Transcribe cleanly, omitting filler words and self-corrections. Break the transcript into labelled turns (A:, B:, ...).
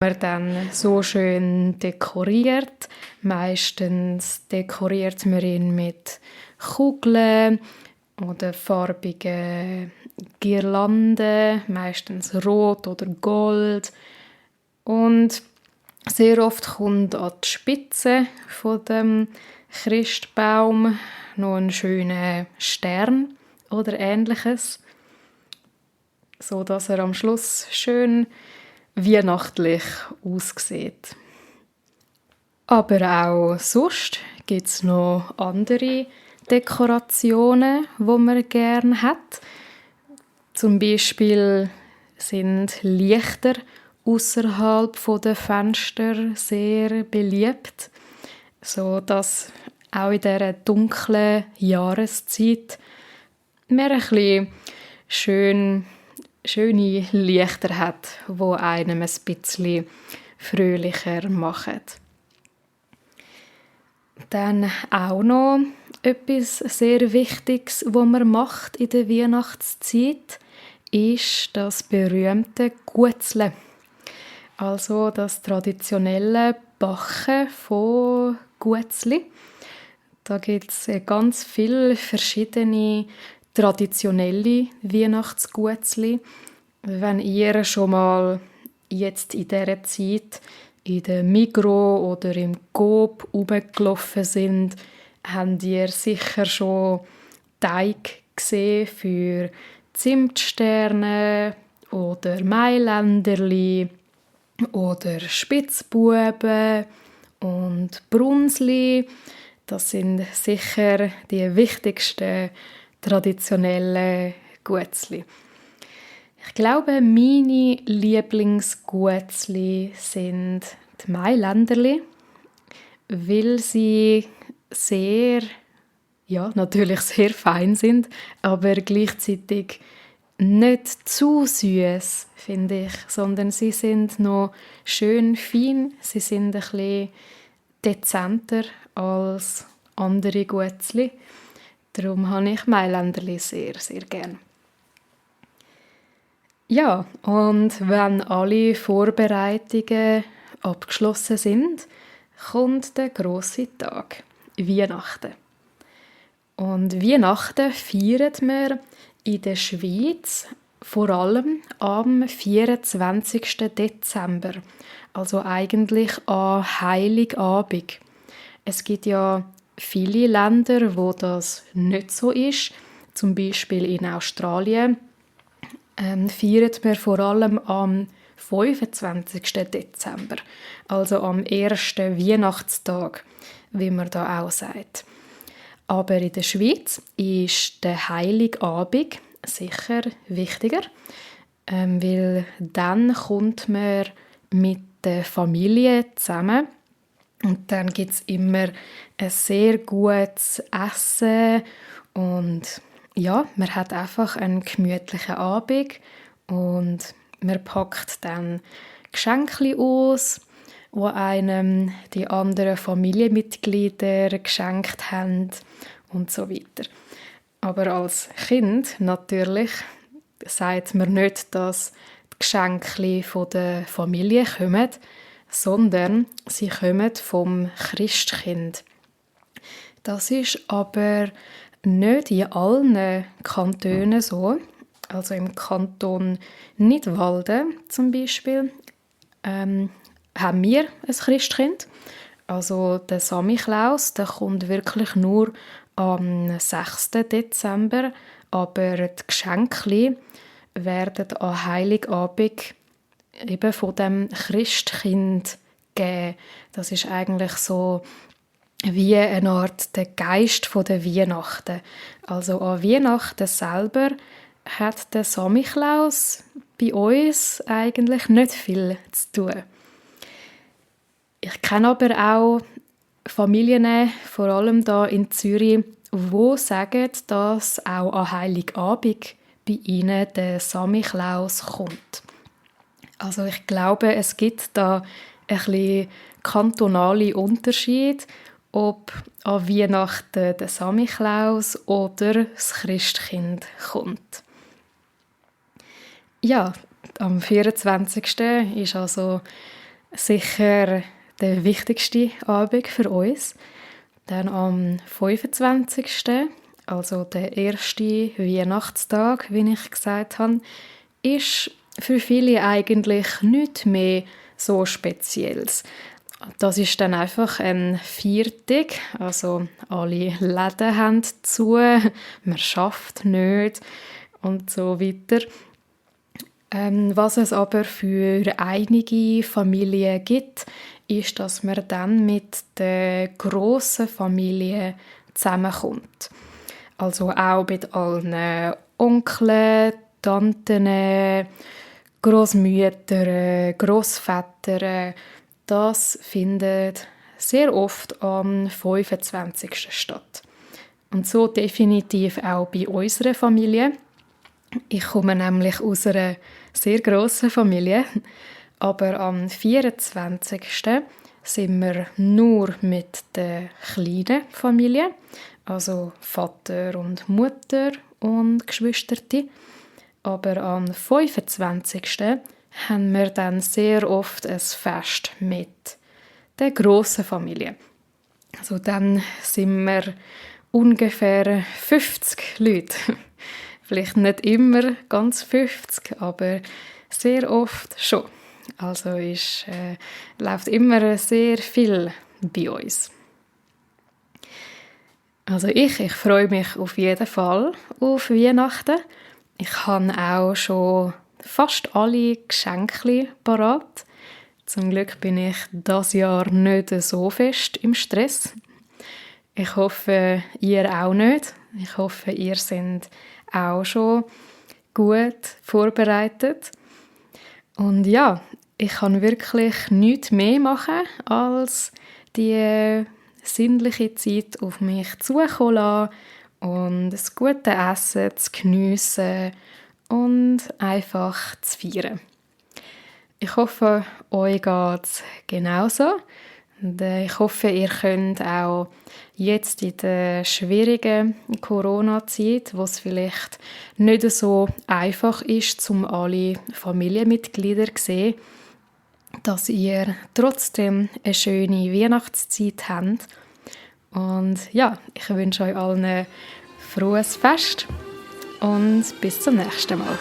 A: Man dann so schön dekoriert. Meistens dekoriert man ihn mit Kugeln oder farbigen Girlanden, meistens rot oder gold. Und sehr oft kommt an die Spitze von dem Christbaum noch ein schöner Stern oder Ähnliches, so dass er am Schluss schön weihnachtlich aussieht. Aber auch sonst gibt es noch andere Dekorationen, die man gerne hat. Zum Beispiel sind Lichter außerhalb der Fenster sehr beliebt, so dass auch in dieser dunklen Jahreszeit man ein bisschen schöne Lichter hat, die einem ein bisschen fröhlicher machen. Dann auch noch etwas sehr Wichtiges, was man macht in der Weihnachtszeit, ist das berühmte Guetzle. Also das traditionelle Backen von Guetzli. Da gibt es ganz viele verschiedene traditionelle Weihnachtsguetzli. Wenn ihr schon mal jetzt in dieser Zeit in der Migros oder im Coop rumgelaufen sind, habt ihr sicher schon Teig gesehen für Zimtsterne oder Mailänderli oder Spitzbuben und Brunsli. Das sind sicher die wichtigsten traditionellen Guetzli. Ich glaube, meine Lieblingsguetzli sind die Mailänderli, weil sie natürlich sehr fein sind, aber gleichzeitig nicht zu süß, finde ich, sondern sie sind noch schön fein. Sie sind ein bisschen dezenter als andere Guetzli. Darum habe ich Mailänderli sehr, sehr gern. Ja, und wenn alle Vorbereitungen abgeschlossen sind, kommt der grosse Tag, Weihnachten. Und Weihnachten feiert wir in der Schweiz vor allem am 24. Dezember, also eigentlich an Heiligabend. Es gibt ja viele Länder, wo das nicht so ist. Zum Beispiel in Australien feiert man vor allem am 25. Dezember, also am ersten Weihnachtstag, wie man da auch sagt. Aber in der Schweiz ist der Heiligabend sicher wichtiger, weil dann kommt man mit der Familie zusammen und dann gibt es immer ein sehr gutes Essen und ja, man hat einfach einen gemütlichen Abend und man packt dann Geschenke aus, die einem die anderen Familienmitglieder geschenkt haben und so weiter. Aber als Kind natürlich sagt man nicht, dass die Geschenke von der Familie kommen, sondern sie kommen vom Christkind. Das ist aber nicht in allen Kantonen so. Also im Kanton Nidwalden zum Beispiel haben wir ein Christkind. Also der Samichlaus, der kommt wirklich nur am 6. Dezember, aber die Geschenke werden an Heiligabend eben von dem Christkind gegeben. Das ist eigentlich so wie eine Art der Geist von der Weihnachten. Also an Weihnachten selber hat der Samichlaus bei uns eigentlich nicht viel zu tun. Ich kenne aber auch Familien, vor allem da in Zürich, die sagen, dass auch an Heiligabend bei ihnen der Samichlaus kommt. Also ich glaube, es gibt da ein bisschen kantonale Unterschiede, ob an Weihnachten der Samichlaus oder das Christkind kommt. Ja, am 24. ist also sicher der wichtigste Abend für uns. Dann am 25., also der erste Weihnachtstag, wie ich gesagt habe, ist für viele eigentlich nichts mehr so Spezielles. Das ist dann einfach ein Viertag, also alle Läden haben zu, man schafft nicht und so weiter. Was es aber für einige Familien gibt, ist, dass man dann mit der grossen Familie zusammenkommt. Also auch mit allen Onkeln, Tanten, Großmütter, Großväter. Das findet sehr oft am 25. statt. Und so definitiv auch bei unserer Familie. Ich komme nämlich aus einer sehr grossen Familie, aber am 24. sind wir nur mit der kleinen Familie, also Vater und Mutter und Geschwister. Aber am 25. haben wir dann sehr oft ein Fest mit der grossen Familie. Also dann sind wir ungefähr 50 Leute. Vielleicht nicht immer ganz 50, aber sehr oft schon. Also läuft immer sehr viel bei uns. Also ich freue mich auf jeden Fall auf Weihnachten. Ich habe auch schon fast alle Geschenke parat. Zum Glück bin ich dieses Jahr nicht so fest im Stress. Ich hoffe, ihr auch nicht. Ich hoffe, ihr seid auch schon gut vorbereitet. Und ja, ich kann wirklich nichts mehr machen, als die sinnliche Zeit auf mich zukommen lassen und das gute Essen zu geniessen und einfach zu feiern. Ich hoffe, euch geht es genauso. Und ich hoffe, ihr könnt auch jetzt in der schwierigen Corona-Zeit, wo es vielleicht nicht so einfach ist, um alle Familienmitglieder zu sehen, dass ihr trotzdem eine schöne Weihnachtszeit habt. Und ja, ich wünsche euch allen ein frohes Fest und bis zum nächsten Mal.